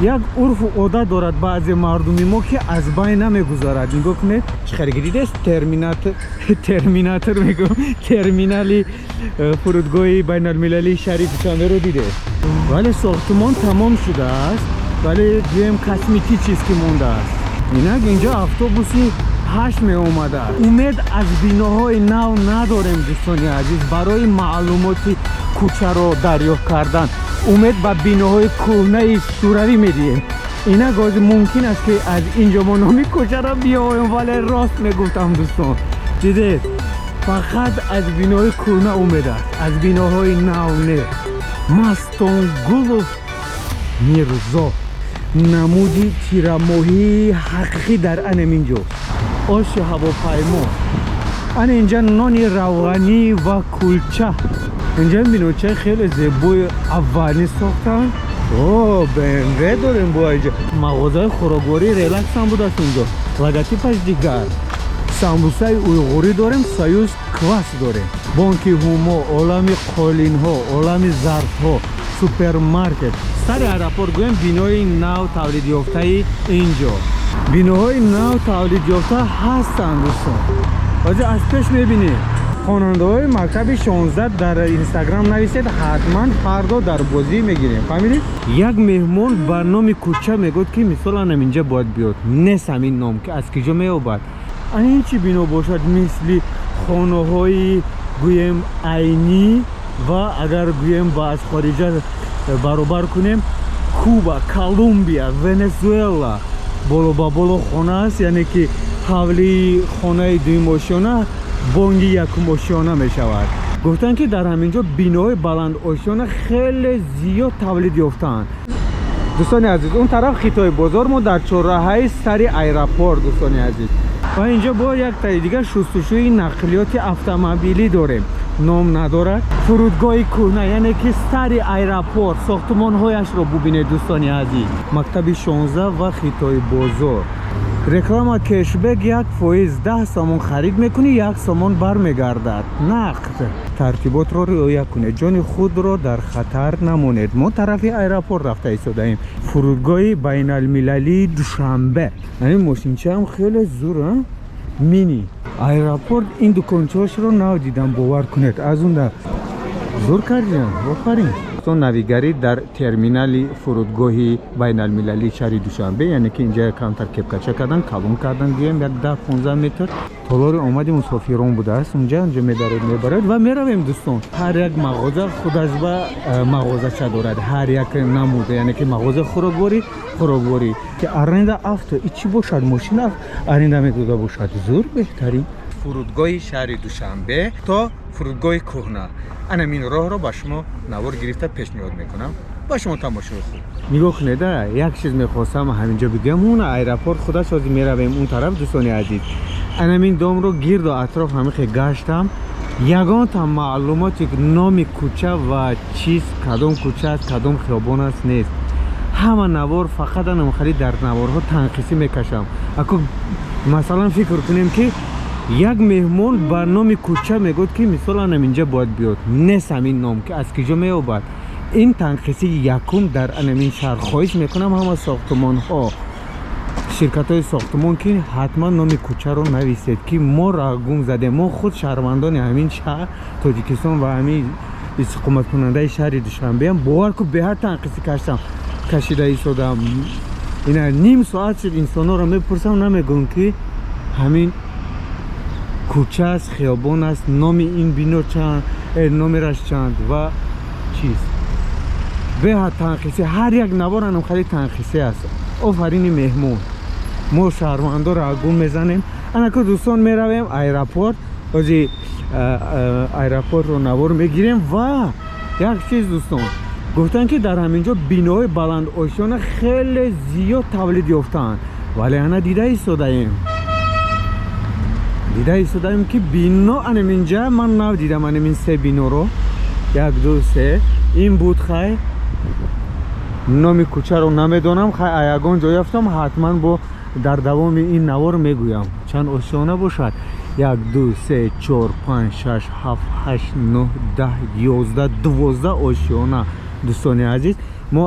Як урфу одат дорад баъзе мардуми мо, ки аз байн намегузарад. Нигоҳ кунед, чӣ хеле дидест, терминатор, терминатор мегӯм, терминали фурудгоҳи байналмилалии шаҳри Душанберо дидед. Вале сохтумон тамом шудааст, вале гӯем, косметически мондааст. Инак, инҷо автобуси 8 меомадааст. Умед аз биноҳои нав надорем, дӯстони азиз. Барои маълумоти кӯчаро дарёфт кардан умед ба биноҳои кӯҳнаи шӯравӣ медиҳем. Инак, ҳозир мумкин аст, ки аз ин ҷо мо номи кӯчаро биёем, вале рост мегуфтам, дӯстон. Дидед, фақат аз биноҳои кӯҳна умед аст, аз биноҳои нав не. Мастонгулов Мирзо, намуди тирамоҳии ҳақиқӣ дар анамин ҷо. Оши ҳавопаймо ана инҷа, нони равғанӣ ва кулча. Инҷа биночаи хеле зебои аввалӣ сохтанд. О, БМВ дорем бо инҷа. Мағозаи хӯроквории «Релакс» ҳам будааст инҷо, логотипаш дигар. Самбусаи уйғурӣ дорем, «Союз квас» дорем, бонки Ҳумо, олами қолинҳо, олами зарфҳо, супермаркет сари аэропорт. Гӯем, бинои нав тавлидёфтаи инҷо, биноҳои нав тавлидёфта ҳастанд, дӯстон. Ҳозир аз пеш мебинем. Хонандаҳои мактаби 16, дар Инстаграм нависед, ҳатман фардо дар бозӣ мегирем. Фаҳмидед? Як меҳмон ба номи кӯча мегӯяд, ки мисол анам инҷа бояд биёд. Нест ҳамин ном, ки аз киҷо меёбад. Ана ин чӣ бино бошад? Мисли хонаҳои, гӯем, Айнӣ ва агар гӯем, ба аз хориҷа баробар кунем, Куба, Колумбия, Венесуэла. Боло ба боло хона аст, яъне ки ҳавлии хонаи дуюмошёна бонги якумошёна мешавад. Гуфтанд, ки дар ҳамин ҷо биноҳои баландошёна хеле зиёд тавлид ёфтаанд. Дӯстони азиз, он тараф Хитои бозор, мо дар чорраҳаи сари аэропорт, дӯстони азиз. Ва инҷо бо як таи дигар шустушӯи нақлиёти автомобилӣ дорем, ном надорад. Фурудгоҳи кӯҳна, яъне ки сари аэропорт, сохтумонҳояшро бубинед, дӯстони азиз. Мактаби 16 ва Хитои бозор. Реклама: кешбек 1%, 10 сомон харид мекунӣ, 1 сомон бармегардад нақд. Тартиботро риоя кунед, ҷони худро дар хатар намонед. Мо тарафи аэропорт рафта истодаем, фурудгоҳи байналмилалии Душанбе. Ин мошинчаам хеле зур, мини аэропорт. Ин дукончаҳошро нав дидам, бовар кунед, аз он да зур кардиам, офарин. Навигарӣ дар терминали фурудгоҳи байналмилалии шаҳри Душанбе, яъне ки инҷа камтар кепкача кардан, калон кардан, гӯем, як 10-15 метр. Толори омади мусофирон будааст унҷа. Унҷа медаред, мебаред ва меравем. Дӯстон, ҳар як мағоза худаш ба мағозача дорад, ҳар як намуд, яъне ки мағоза хӯрокворӣ, хӯрокворӣ ки аренда авто и чӣ бошад, мошина аренда медода бошад. Зур, беҳтарин. Фурудгоҳи шаҳри Душанбе то фурудгоҳи кӯҳна, анамин роҳро ба шумо навор гирифта пешниҳод мекунам. Ба шумо тамошои хуб. Нигоҳ кунед, як чиз мехостам ҳаминҷо бигӯям. Он аэропорт худаш, ҳозир меравем он тараф. Дӯстони азиз, анамин домро гирду атроф ҳамихе гаштам, ягонта маълумоти номи кӯча ва чиз, кадом кӯча аст, кадом хиёбон аст, нест. Ҳама навор фақат анамхали дар наворҳо танқисӣ мекашам. Ако масалан фикр кунем, ки як меҳмон ба номи кӯча мегӯяд, ки мисол анам инҷа бояд биёд, нест ҳамин ном, ки аз киҷо меёбад. Ин танқисии якум дар анамин шаҳр. Хоҳиш мекунам, ҳама сохтумонҳо, ширкатҳои сохтумон, ки ҳатман номи кӯчаро нависед, ки мо гум задем. Мо худ шаҳрвандони ҳамин шаҳр, Тоҷикистон ва ҳамин истиқоматкунандаи шаҳри Душанбеам. Бовар ку, беҳад танқисӣ каштам, кашида истодам. Ина ним соат шуд, инсонҳоро мепурсам, намегӯм, ки ҳамин кӯча аст, хиёбон аст, номи ин бино чанд, номераш чанд ва чиз. Беҳад танқисӣ. Ҳар як наворанам хеле танқисӣ аст. Офарини меҳмон, мо шаҳрвандоро гум мезанем. Анаку, дӯстон, меравем аэропорт. Ози аэропортро навор мегирем. Ва як чиз, дӯстон, гуфтанд, ки дар ҳамин ҷо биноҳои баландошёна хеле зиёд тавлид ёфтаанд, вале ана дида истодаем, дида истодаем, ки бино анаминҷа ман нав дидам. Анамин се биноро, як, ду, се, ин буд. Хай, номи кӯчаро намедонам. Хай, ягон ҷо ёфтам, ҳатман бо дар давоми ин навор мегӯям. Чанд ошёна бошад? Як, ду, се, чор, панҷ, шаш, ҳафт, ҳашт, нӯҳ, 10, 11, 12 ошёна. Дӯстони азиз, мо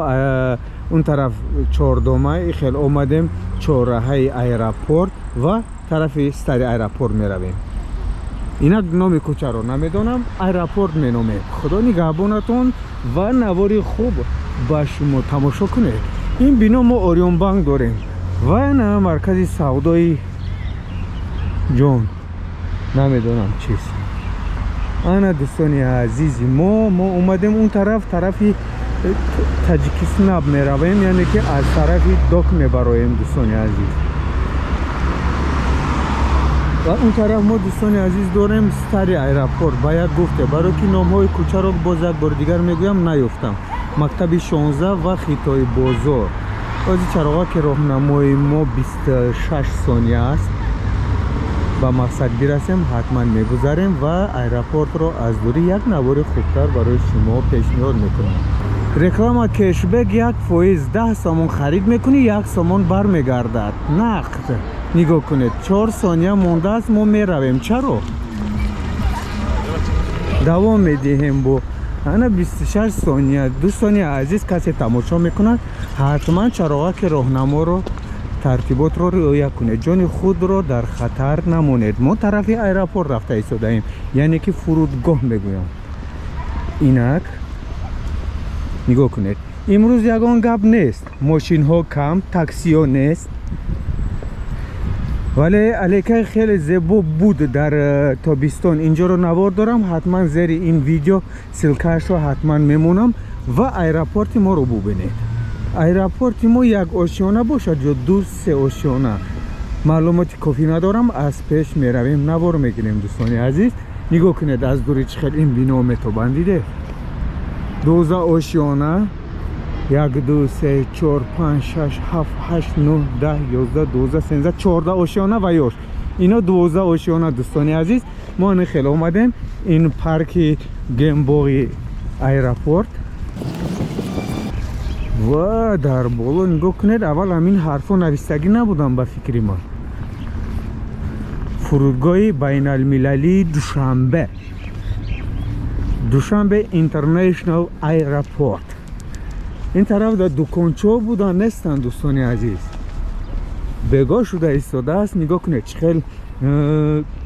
Он тараф чордома хел омадем, чорраҳаи аэропорт ва тарафи старый аэропорт меравем. Инак номи кӯчаро намедонам, аэропорт меномем. Худо нигаҳбонатон ва навори хуб ба шумо, тамошо кунед. Ин бино мо Ориёнбанк дорем ва на маркази савдои ҷон, намедонам чиз. Ана, дӯстони азизи мо, мо омадем он тараф, тарафи Таҷикиснаб меравем, яъне ки аз тарафи док мебароем, дӯстони азиз. Ва он тараф мо, дӯстони азиз, дорем старый аэропорт. Ба як гуфте, барои ки номҳои кӯчаро, боз як бори дигар мегӯям, наёфтам. Мактаби 16 ва Хитои бозор. Ози чароға ки роҳнамои мо 26 сония аст, ба мақсад бирасем, ҳатман мегузарем ва аэропортро аз дурӣ як навори хубтар барои шумо пешниҳод мекунам. Реклама: кэшбэк 1%, 10 сомон харид мекунӣ, 1 сомон бармегардад нақд. Нигоҳ кунед, 4 сония мондааст, мо меравем. Чаро давом медиҳем бо ана 26 сония. Дӯстони азиз, касе тамошо мекунад, ҳатман чароғаки роҳнаморо, тартиботро риоя кунед, ҷони худро дар хатар намонед. Мо тарафи аэропорт рафта истодаем, яъне ки фурудгоҳ мегӯям. Инак нигоҳ кунед, имрӯз ягон гап нест, мошинҳо кам, таксиҳо нест, вале алекай хеле зебо буд дар тобистон. Инҷоро навор дорам, ҳатман зери ин видео ссылка ашро ҳатман мемонам ва аэропорти моро бубинед. Аэропорти мо як ошёна бошад ё ду, се ошёна, маълумоти кофӣ надорам. Аз пеш меравем, навор мегирем. Дӯстони азиз, нигоҳ кунед, аз дури чӣ хел ин бино метобанд. Диде, 12 ошёна: як, ду, се, чор, панҷ, шаш, ҳафт, ҳашт, нӯҳ, 10, 11, 12, 13, 14 ошёна ва ёш ино 12 ошёна. Дӯстони азиз, мо ани хел омадем ин парки гембоғи аэропорт ва дар боло нигоҳ кунед. Аввал ҳамин ҳарфҳо навистагӣ набуданд ба фикри ман. Фурудгоҳи байналмилалии Душанбе, Душанбе International Airport. Ин тараф дар дукончаҳо будан, нестанд, дӯстони азиз, бегоҳ шуда истодааст. Нигоҳ кунед, чӣ хел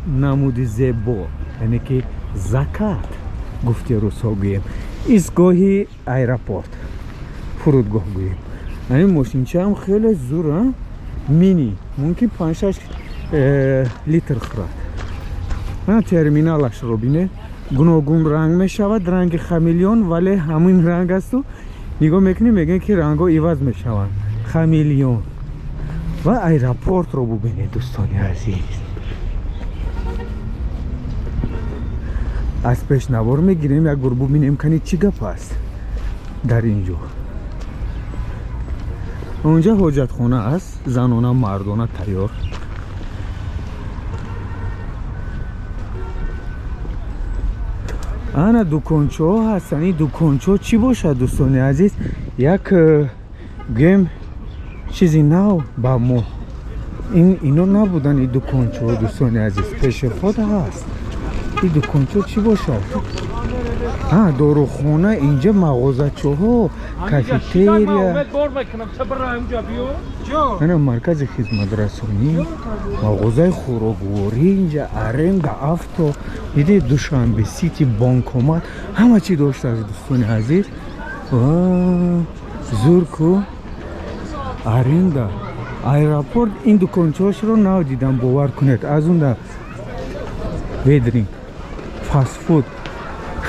намуди зебо, яъне ки закат гуфти русҳо гӯем. Истгоҳи аэропорт, фурудгоҳ гӯем. Ҳамин мошинчаам хеле зур, мини, мумкин панҷшаш литр хӯрад. Терминалашро бине, гуногун ранг мешавад, ранги хамелеон, вале ҳамин ранг асту нигоҳ мекунӣ, мегӯянд ки рангҳо иваз мешаванд, хамелеон. Ва аэропортро бубинед, дӯстони азиз. Аз пеш навор мегирем, як бор бубинем, кани чӣ гап аст дар ин ҷо. Онҷа ҳоҷатхона аст, занона, мардона тайёр. Ана дукончаҳо ҳастанд. Ин дукончаҳо чӣ бошад, дӯстони азиз? Як гӯем чизи нав ба мо ин, ино набуданд ин дукончаҳо, дӯстони азиз. Пешеход ҳаст. Ин дукончаҳо чӣ бошад? Дорухона, инҷа мағозачаҳо, кафетерия, ана маркази хизматрасонӣ, мағозаи хӯрокворӣ, инҷа аренда авто, диде, Душанбе Сити, банкомат, ҳама чӣ доштааст, дӯстони азиз. Зур ку аренда аэропорт. Ин дукончаҳошро нав дидам, бовар кунед. Аз унда ведринг, фастфуд,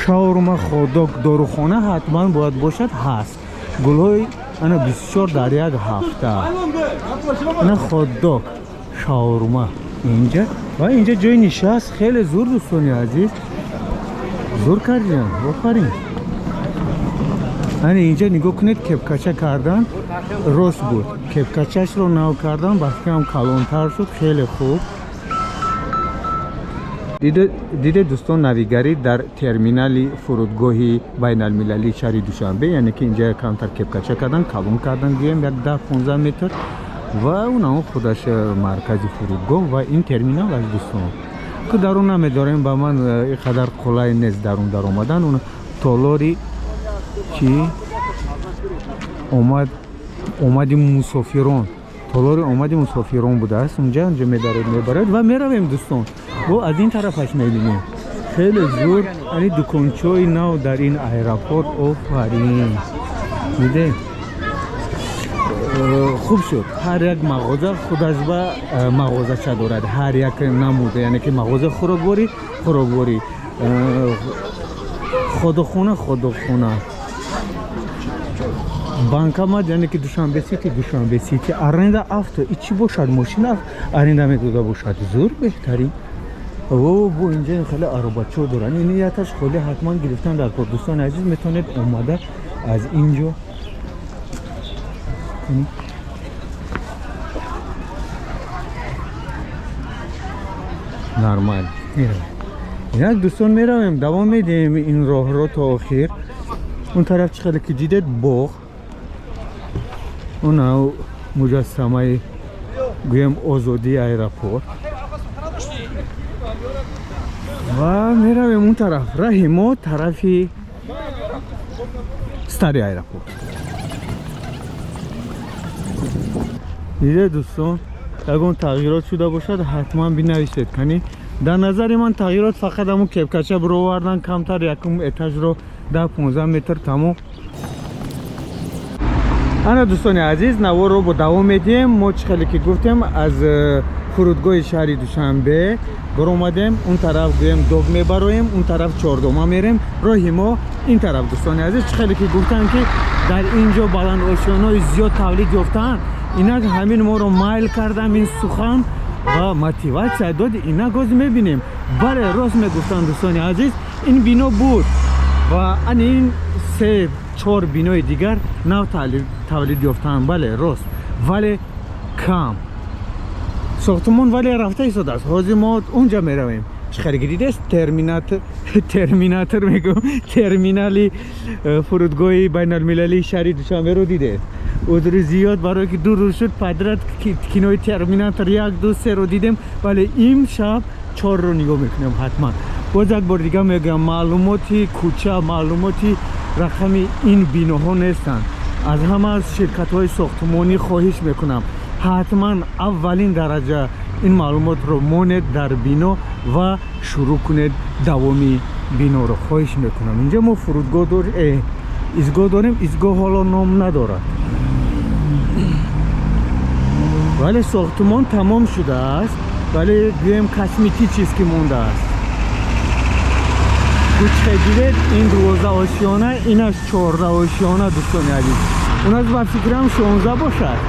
шаурма, хот-дог, дорухона ҳатман бояд бошад, ҳаст. Гулҳои ана 24 дар як ҳафта, ана хот-дог, шаурма инҷа ва инҷа ҷои нишаст. Хеле зур, дӯстони азиз, зур кардиям, офарин. Ана инҷа нигоҳ кунед, кепкача кардан рост буд, кепкачашро нав кардан, ба фикрам калонтар шуд, хеле хуб. Диде, дӯстон, навигарӣ дар терминали фурудгоҳи байналмилалии шаҳри Душанбе, яъне ки инҷа камтар кепкача кардан, калон кардан, гӯем як 10-15 метр. Ва унаон худаш маркази фурудгоҳ ва ин терминал аз дӯстон ки дарун намедорем, ба ман ин қадар қулай нест дарун даромадан. Он толори чӣ омад. Омади мусофирон, толори омади мусофирон будааст. Унҷа медаред, мебаред ва меравем, дӯстон. Бо аз ин тарафаш мебинем. Хеле зур, ани дукончои нав дар ин аэропорт. Офарин, дидем, хуб шуд. Ҳар як мағоза худаш ба мағозача дорад, ҳар як намуд, яъне ки мағоза хӯрокворӣ, ходохона, банкомат, яъне ки Душанбе Сити, Душанбе Сити, аренда авто. И чӣ бошад? Мошина аренда медода бошад. Зур, беҳтарин. О, бо инҷа хеле аробачо доранд. Ин яташ холӣ, ҳатман гирифтан дар кор. Дӯстони азиз, метавонед омада аз ин ҷо. Нормал меравем. Инак, дӯстон, меравем, давом медиҳем ин роҳро то охир. Он тараф, чӣ хеле ки дидед, боғ, он муҷассамаи, гӯем, озодии аэропорт. Ва меравем он тараф. Раҳи мо тарафи старый аэропорт. Диде, дӯстон, ягон тағйирот шуда бошад, ҳатман бинависед. Кани, дар назари ман тағйирот фақат ҳамун кепкача бировардан камтар, якум этажро 10-15 метр, тамом. Ана, дӯстони азиз, наворро бо давом медиҳем. Мо, чӣ хеле ки гуфтем, аз фурудгоҳи шаҳри Душанбе баромадем. Он тараф, гӯем, дог мебароем, он тараф чордома мерем. Роҳи мо ин тараф, дӯстони азиз. Чӣ хеле ки гуфтанд, ки дар ин ҷо баландошёнаҳои зиёд тавлид ёфтаанд, инак ҳамин моро майл кардам, ин сухан ва мотиватсия дод. Инак ҳозир мебинем. Бале, рост мегуфтанд, дӯстони азиз, ин бино буд ва ани ин се чор бинои дигар нав тавлид ёфтаанд. Бале, рост, вале кам сохтумон, вале рафта истодааст. Ҳозир мо унҷа меравем. Чӣ хеле ки дидест, терминатор, терминатор мегӯм, терминали фурудгоҳи байналмилалии шаҳри Душанберо дидед. Узри зиёд, барое ки 2 рӯз шуд подряд кинои Терминатор як, ду, серо дидем, вале имшаб чорро нигоҳ мекунем ҳатман. Боз як бор дига мегӯям, маълумоти кӯча, маълумоти рақами ин биноҳо нестанд. Аз ҳама ширкатҳои сохтумонӣ хоҳиш мекунам, ҳатман аввалин дараҷа ин маълумотро монед дар бино ва шурӯъ кунед давоми биноро. Хоҳиш мекунам. Инҷа мо фурудгоҳ дор, истгоҳ дорем. Истгоҳ ҳоло ном надорад, вале сохтумон тамом шудааст, вале, гӯем, косметически мондааст. Кӯча дидед, ин 12 ошёна, инаш 14 ошёна, дӯстони азиз. Уназ ба фикрам 16 бошад,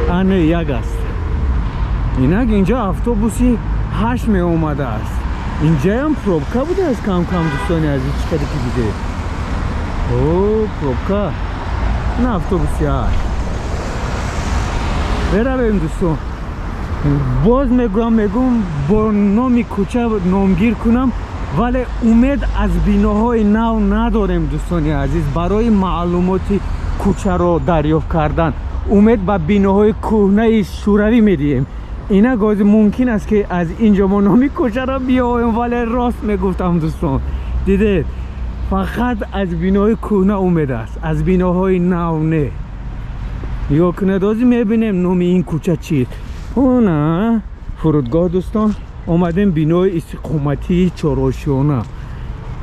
ане як аст. Инак, инҷа автобуси 8 меомадааст. Инҷаям пробка будааст кам кам, дӯстони азиз. Чӣ қадар ки дидед, о, пробка. На, автобуси 8. Меравем, дӯстон. Боз мегӯям, бо номи кӯча номгир кунам, вале умед аз биноҳои нав надорем, дӯстони азиз. Барои маълумоти кӯчаро дарёфт кардан умед ба биноҳои кӯҳнаи шӯравӣ медиҳем. Инак, ҳозир мумкин аст, ки аз ин ҷо мо номи кӯчаро биёвем, вале рост мегуфтам, дӯстон. Дидед, фақат аз биноҳои кӯҳна умед аст, аз биноҳои нав не. Нигоҳ кунед, ҳозир мебинем номи ин кӯча чист. Она фурудгоҳ, дӯстон. Омадем бинои истиқоматии чорошёна.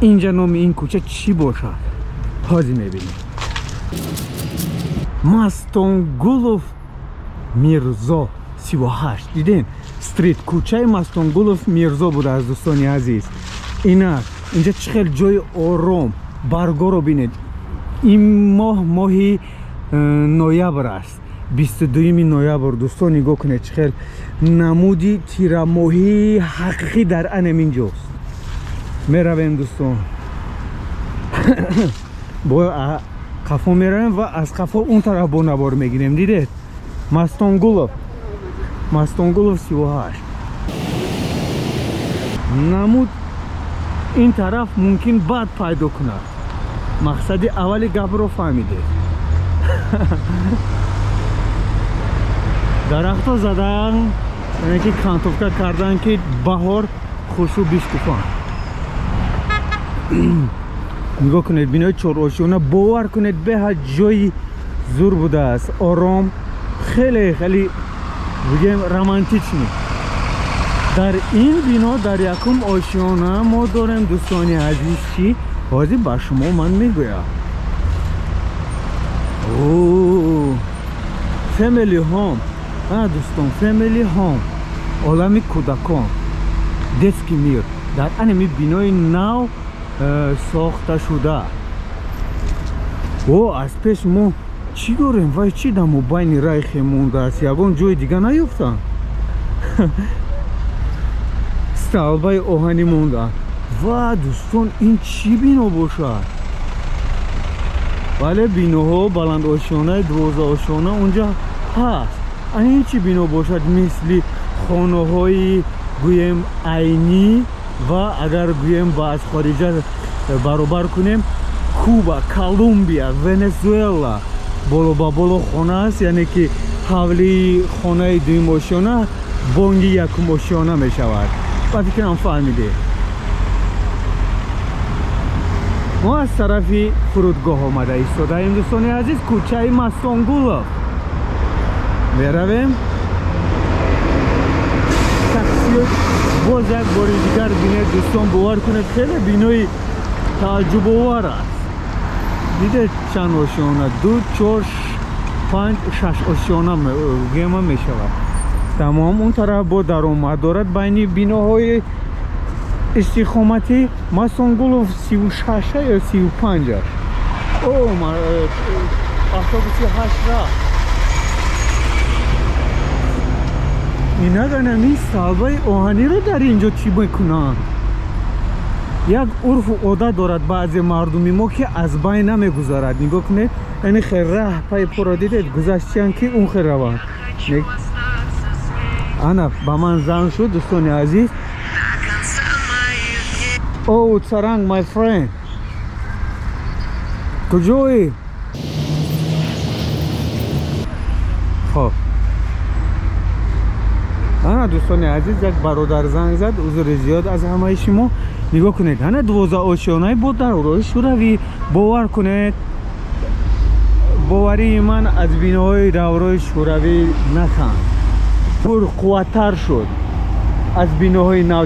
Инҷа номи ин кӯча чӣ бошад, ҳозир мебинем. Мастонгулов Мирзо 38. Дидем, street, кӯчаи Мастонгулов Мирзо будааст, дӯстони азиз. Инак, инҷа чӣ хел ҷои ором. Баргоро бинед. Ин моҳ, моҳи ноябр аст, 22 ноябр. Дӯстон, нигоҳ кунед, чӣ хел намуди тирамоҳии ҳақиқӣ дар анамин ҷост. Меравем, дӯстон, бо қафо меравем ва аз қафо он тараф бо навор мегирем. Дидед, Мастонгулов 38. Намуд ин тараф мумкин баъд пайдо кунад. Мақсади аввали гапро фаҳмидед. Дарахтҳо задан, яъне ки кантовка кардан, ки баҳор хушрӯ бишкуфанд. Нигоҳ кунед, бинои чорошёна. Бовар кунед, беҳад ҷои Зур будааст, ором, хеле хеле бигем романтичный. Дар ин бино дар якум ошёна мо дорем, дӯстони азиз, чӣ? Ҳозир ба шумо ман мегӯям. Family Home. Ана дӯстон, Family Home, олами кӯдакон, детский мир, дар анами бинои нав сохта шуда. О, аз пеш мо чӣ дорем? Вай, чӣ дар мобайни райхе мондааст? Ягон ҷои дига наёфтанд? Столбаи оҳанӣ монда. Ва дӯстон, ин чӣ бино бошад? Вале биноҳо баландошёнаи 12 ошёна унҷа ҳаст. Ана ин чӣ бино бошад? Мисли хонаҳои гӯем Айнӣ ва агар гӯем ба аз хориҷа баробар кунем, Куба, Колумбия, Венесуэла. Боло ба боло хона аст, яъне ки ҳавлии хонаи дуюмошёна бонги якумошёна мешавад. Ба фикрам, фаҳмидед. Мо аз тарафи фурудгоҳ омада истодаем, дӯстони азиз. Кӯчаи Мастонгулов меравем. Такси боз як бори дигар бинед, дӯстон, бовар кунед, хеле бинои тааҷҷубовар аст. Дидед, чанд ошёна? Ду, чор, панҷ, шаш ошёна гема мешавад. Тамом, он тараф бо даромад дорад байни биноҳои истиқоматӣ. Мастонгулов 36-а ё 35-аш. О, автобуси 8 рафт. Инак, анами столбаи оҳаниро дар ин ҷо чӣ мекунанд? Як урфу одат дорад баъзе мардуми мо, ки аз байн намегузарад. Нигоҳ кунед, яъне хел раҳ пай поро дидед, гузаштиян, ки он хел раванд. Ана ба ман занг шуд, дӯстони азиз. О, царанг, my friend, куҷоӣ? Хоб, ана дӯстони азиз, як бародар занг зад. Узри зиёд аз ҳамаи шумо. Нигоҳ кунед, ана 12 ошёнаи бо даврои шӯравӣ. Бовар кунед, боварии ман аз биноҳои даврои шӯравӣ натан пурқувваттар шуд аз биноҳои нав.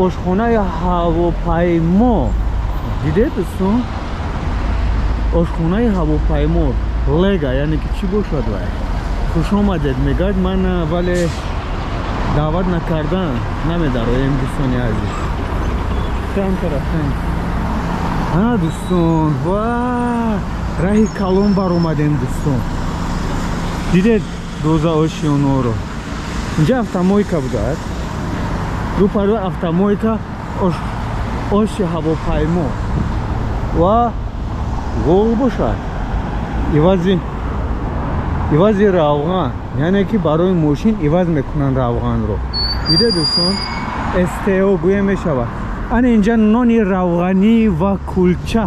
Ошхонаи ҳавопаймо дидед, дӯстон? Ошхонаи ҳавопаймо лега, яъне ки чӣ бошад? Вай хушомадед мегӯяд. Ман вале даъват накардан намедароем, дӯстони азиз. Ана дӯстон, ва раҳи калон баромадем. Дӯстон, дидед 12 ошёнаро? Инҷа автомойка будааст, рӯпарӯи автомойка оши ҳавопаймо ва гол бошад. Ивази равған, яъне ки барои мошин иваз мекунанд равғанро. Диде, дӯстон, СТО гӯя мешавад. Ана инҷа нони равғанӣ ва кулча.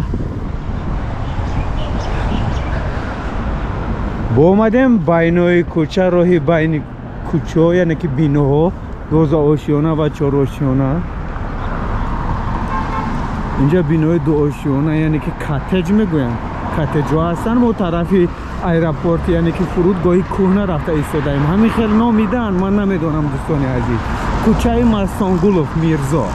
Боомадем байнои кӯча, роҳи байни кӯчаҳо, яъне ки биноҳо 12 ошёна ва 4 ошёна. Инҷа бинои 2 ошёна, яъне ки коттедж мегӯянд, коттеджҳо ҳастанд. Мо тарафи аэропорт, яъне ки фурудгоҳи кӯҳна рафта истодаем. Ҳамин хел номиданд, ман намедонам, дӯстони азиз. Кӯчаи Мастонгулов Мирзо.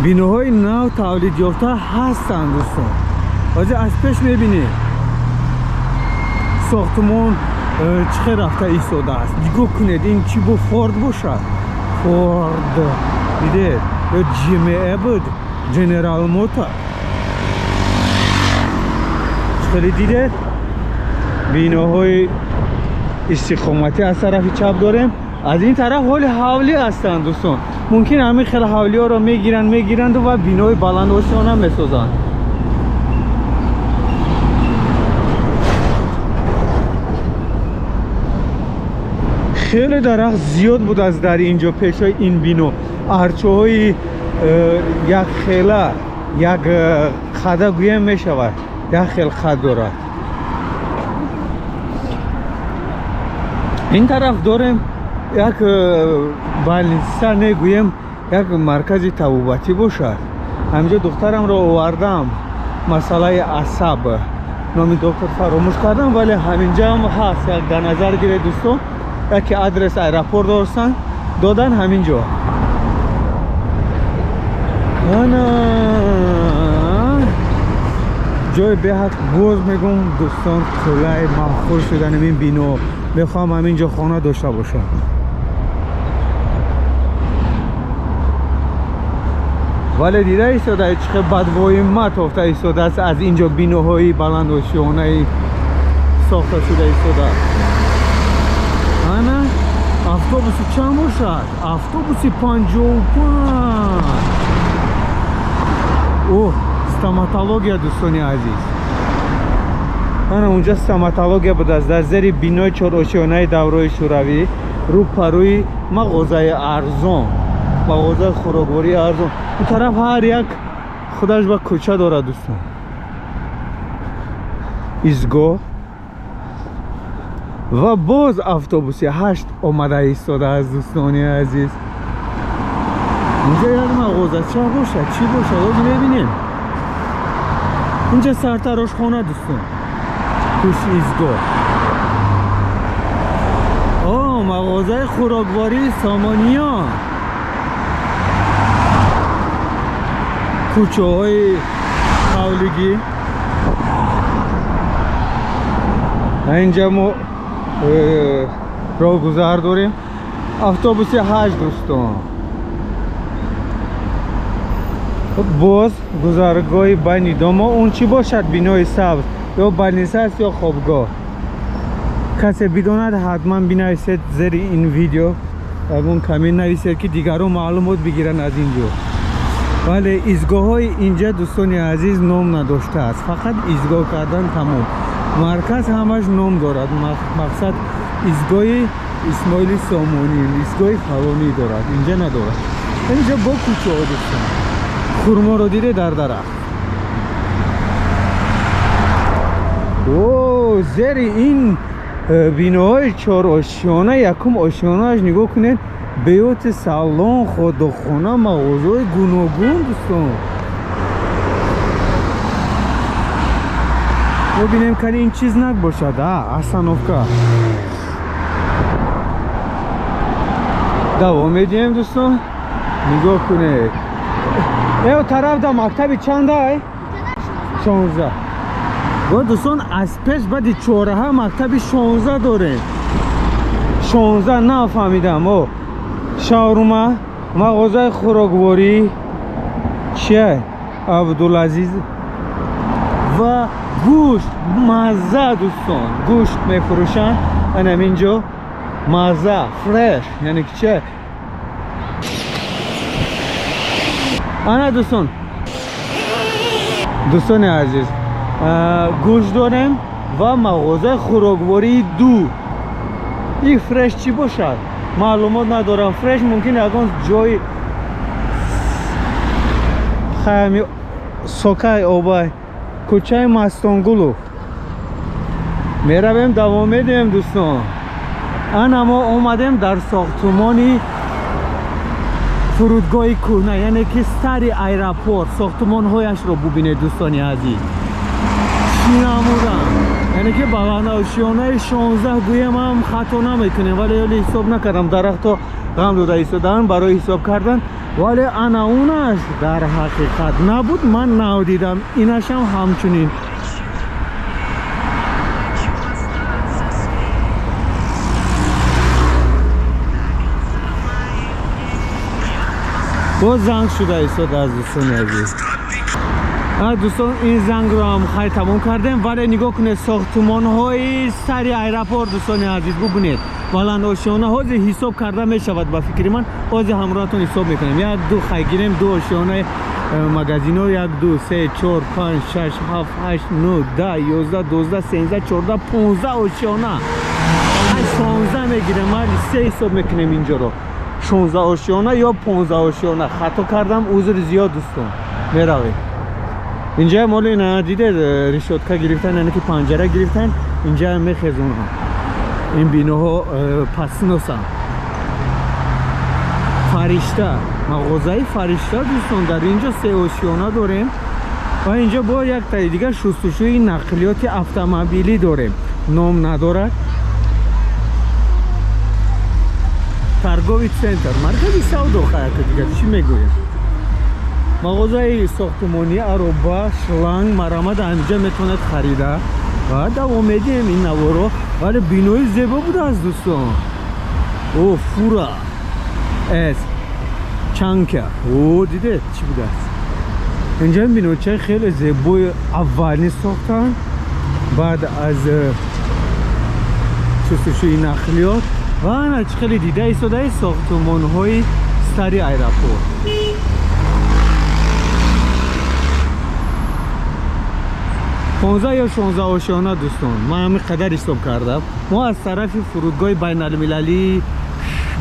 Биноҳои нав тавлид ёфта ҳастанд, дӯстон. Ҳозир аз пеш мебинед, сохтумон чӣ хел рафта истодааст. Нигоҳ кунед, ин чӣ бу? Форд бошад, Форд дидед ё GM буд, General Motor. Хеле дидед, биноҳои истиқоматӣ аз тарафи чап дорем. Аз ин тараф ҳоли ҳавлӣ ҳастанд, дӯстон. Мумкин ҳамин хел ҳавлиҳоро мегиранд, мегиранду ва бинои баландошёна месозанд. Хеле дарахт зиёд будааст дар ин ҷо, пешои ин бино. Арчаҳои якхела, як қада гӯям мешавад, як хел қад дорад. Ин тараф дорем як больница, негӯем, як маркази табобатӣ бошад. Ҳаминҷо духтарамро овардам. Масъалаи асаб, номи доктор фаромӯш кардам, вале ҳаминҷа ҳам ҳаст. Як дар назар гиред, дӯстон, яке адрес аэропорт дорсан додан ҳамин ҷо. Ана ҷои беҳад, боз мегум, дӯстон, қулай, маъқул шудан ин бино. Мехоҳам ҳамин ҷо хона дошта бошам. Вале дида истода, чӣ хел бадвоима тофта истодааст аз инҷо, биноҳои баландошёнаи сохта шуда истода. Ана автобуси чанд бошад? Автобуси 55. О, стоматология, дӯстони азиз, ана унҷа стоматология будааст, дар зери бинои чорошёнаи даврои шӯравӣ, рӯпарӯи мағозаи арзон, мағозаи хӯроквории арзон. Он тараф ҳар як худаш ба кӯча дорад, дӯстон. Истгоҳ ва боз автобуси 8 омада истодааст, дӯстони азиз. Инҷа як мағозача бошад, чӣ бошад, ҳозир мебинем. Инҷа сартарошхона, дӯстон, пушти истгоҳ. О, мағозаи хӯроквории Сомониён. Кӯчаҳои ҳавлигӣ. Инҷа мо роҳгузар дорем. Автобуси 8, дӯстон. Боз гузаргоҳи байни домо. Он чӣ бошад, бинои сабз? Ё больница аст, ё хобгоҳ. Касе бидонад, ҳатман бинависед зери ин видео, ягон коммент нависед, ки дигарон маълумот бигиранд аз ин ҷо. Вале истгоҳҳои инҷа, дӯстони азиз, ном надоштааст, фақат истгоҳ кардан, тамом. Марказ ҳамаш ном дорад, мақсад истгоҳи Исмоили Сомонӣ, истгоҳи фалонӣ дорад, инҷа надорад. Инҷа бо кӯчаҳо, дӯстон. Хурморо диде дар дарахт. О, зери ин биноҳои чорошёна, якум ошёнааш нигоҳ кунед: беёти салон, ходохона, мағозаҳои гуногун, дӯстон. Бибинем, кани ин чиз набошад. А остановка. Давом медиҳем, дӯстон. Нигоҳ кунед, э тараф да мактаби чандай? 16. Бо, дӯстон, аз пеш баъди чораҳа мактаби 16 дорем. 16 нафаҳмидам. О, шаурма, мағозаи хӯрокворӣ чия, Абдулазиз ва гӯшт мазза, дӯстон, гӯшт мефурӯшанд анам инҷо, мазза, фреш, яъне ки чия. Ана, дӯстон, дӯстони азиз, гӯшт дорем ва мағозаи хӯроквории ду. И фреш чӣ бошад, маълумот надорам. Фреш мумкин ягон ҷои хаями сокай обай. Кӯчаи Мастонгулов меравем, давом медиҳем, дӯстон. Ана мо омадем дар сохтумони фурудгоҳи кӯҳна, яъне ки старый аэропорт. Сохтумонҳояшро бубинед, дӯстони азиз, чӣ намуданд. Яъне ки баландошёнаи 16 гӯям ҳам хато намекунем, вале ёле ҳисоб накардам, дарахто ғам дода истодаанд барои ҳисоб кардан. Вале ана унаш дар ҳақиқат набуд, ман нав дидам. Инашам ҳамчунин. Боз занг шуда истодааст, дӯстони азиз. Дӯстон, ин зангро ҳам хайр тамом кардем. Вале нигоҳ кунед, сохтумонҳои сари аэропорт, дӯстони азиз, бубинед, баландошёна. Ҳозир ҳисоб карда мешавад, ба фикри ман. Ҳозир ҳамроҳатон ҳисоб мекунем. Як, ду, хай гирем, ду ошёнаи магазино, як, ду, се, чор, панҷ, шаш, ҳафт, ҳашт, нӯ, 10, 11, 12, 13, 14, 15 ошёна. 16 мегирем, мали се ҳисоб мекунем инҷоро. 16 ошёна ё 15 ошёна, хато кардам, узри зиёд, дӯстон. Меравем. Инҷа моли на дидед, решётка гирифтан, яъне ки панҷара гирифтан, инҷа мехезонанд. Ин биноҳо пасносанд. Фаришта, мағозаи Фаришта, дӯстон, дар инҷо се ошёна дорем. Ва инҷо бо як таи дигар шустушӯи нақлиёти автомобилӣ дорем, ном надорад. Торговый центр, маркази савдо, хаяка дигар чӣ мегӯем? Мағозаи сохтумонӣ, ароба, шланг, марамад ҳаминҷа метавонад харида. Ва давом медиҳем ин наворо. Вале бинои зебо будааст, дӯстон. О, фура эс чанка, о, дидед чӣ будааст? Инҷа биночаи хеле зебои аввалӣ сохтанд баъд аз шустушӯи нақлиёт. Ва ана чӣ хеле дида истодаи сохтумонҳои старый аэропорт. 15 ё 16 ошёна, дӯстон, ман ҳамин қадар ҳисоб кардам. Мо аз тарафи фурудгоҳи байналмилалии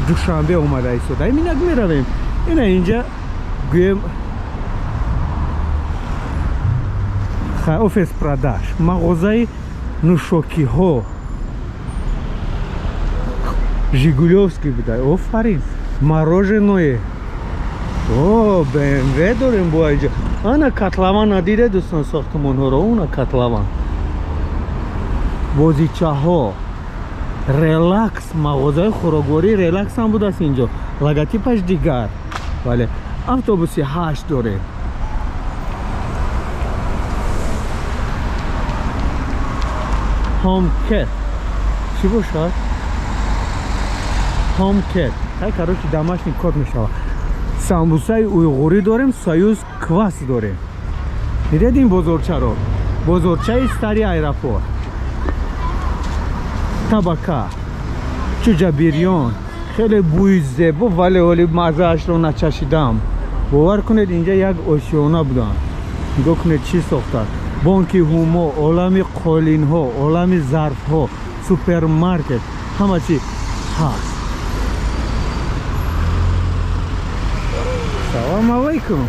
Душанбе омада истодаем, инак меравем. Ина инҷа гӯем офис продаж, мағозаи нӯшокиҳо Жигулёвский буда. Офарин, мороженое, о, БМВ дорем бо инҷа. Ана котлован надиде, дӯстон, сохтумонҳоро, уна котлован, бозичаҳо, релакс, мағозаи хӯрокворӣ релакс ҳам будааст инҷо, логотипаш дигар. Бале, автобуси 8 дорем. Ҳомкет чӣ бошад? Ҳомкет, ай, короче, домашний кот мешавад. Самбусаи уйғурӣ дорем, союз квас дорем. Дидед ин бозорчаро? Бозорчаи старый аэропорт, табака, чӯҷа бирён, хеле бӯи зебо, вале ҳоли маззаашро начашидам. Бовар кунед, инҷа як ошёна буданд. Нигоҳ кунед, чӣ сохтанд: бонки Ҳумо, олами қолинҳо, олами зарфҳо, супермаркет, ҳама чӣ ҳаст. Салом алайкум.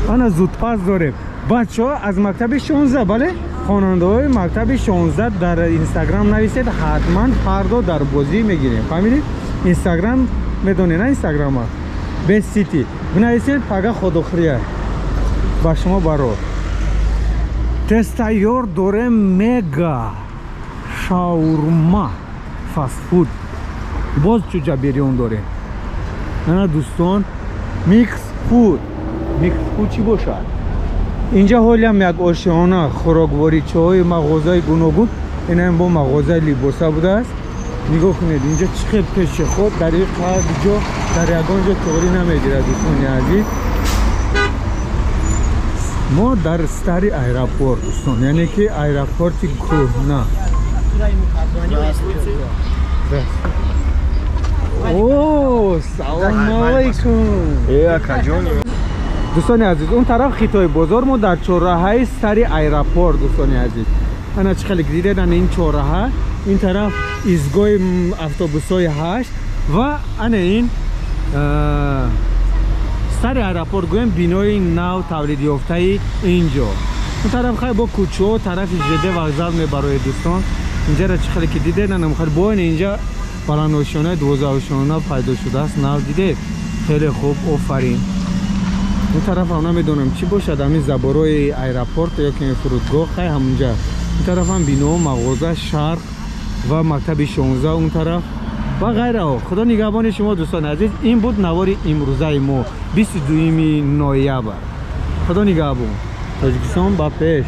Ана зудпаз дорем. Бачаҳо аз мактаби 16, бале, хонандаҳои мактаби 16, дар Инстаграм нависед, ҳатман фардо дар бозӣ мегирем. Фаҳмидед? Инстаграм медонед, на? Инстаграма Бест Сити бинависед, пага ходохӯрия ба шумо барор. Тестайёр дорем, мега шаурма, фастфуд, боз чӯҷа бирён дорем. Ана, дӯстон, микс фуд. Микс фуд чӣ бошад? Инҷа ҳолиам як ошёна хӯрокворичаҳои мағозаи гуногун. Инаам бо мағозаи либоса будааст. Нигоҳ кунед, инҷа чӣ хел пешеход, дар ин ҷо дар ягон ҷо тоғрӣ намегирад. Дӯстони азиз, мо дар старый аэропорт, дӯстон, яъне ки аэропорти кӯҳна. О, салом алайкум. Дӯстони азиз, он тараф хитои бозор, мо дар чорраҳаи старый аэропорт, дӯстони азиз. Ана чӣ хеле дидед, ана ин чорраҳа, ин тараф изгоҳи автобусҳои 8 ва ана ин старый аэропорт, гӯем, бинои нав тавлидёфтаи инҷо. Он тараф хай бо кӯчаҳо тарафи ЖД вокзал мебароед, дӯстон. Инҷара чӣ хеле ки дидед, ана мухали бо ин инҷа баландошёнаи 12-ошёна пайдо шудааст нав, дидед? Хеле хуб, офарин. Он тараф ҳам намедонам чӣ бошад, ҳамин заборои аэропорт ё ки фурудгоҳ, хай ҳамунҷа. Ин тарафам бино, мағоза, шарқ ва мактаби 16 он тараф ва ғайраҳо. Худо нигаҳбони шумо, дӯстони азиз. Ин буд навори имрӯзаи мо, 22 ноябр. Худо нигаҳбон. Тоҷикистон ба пеш.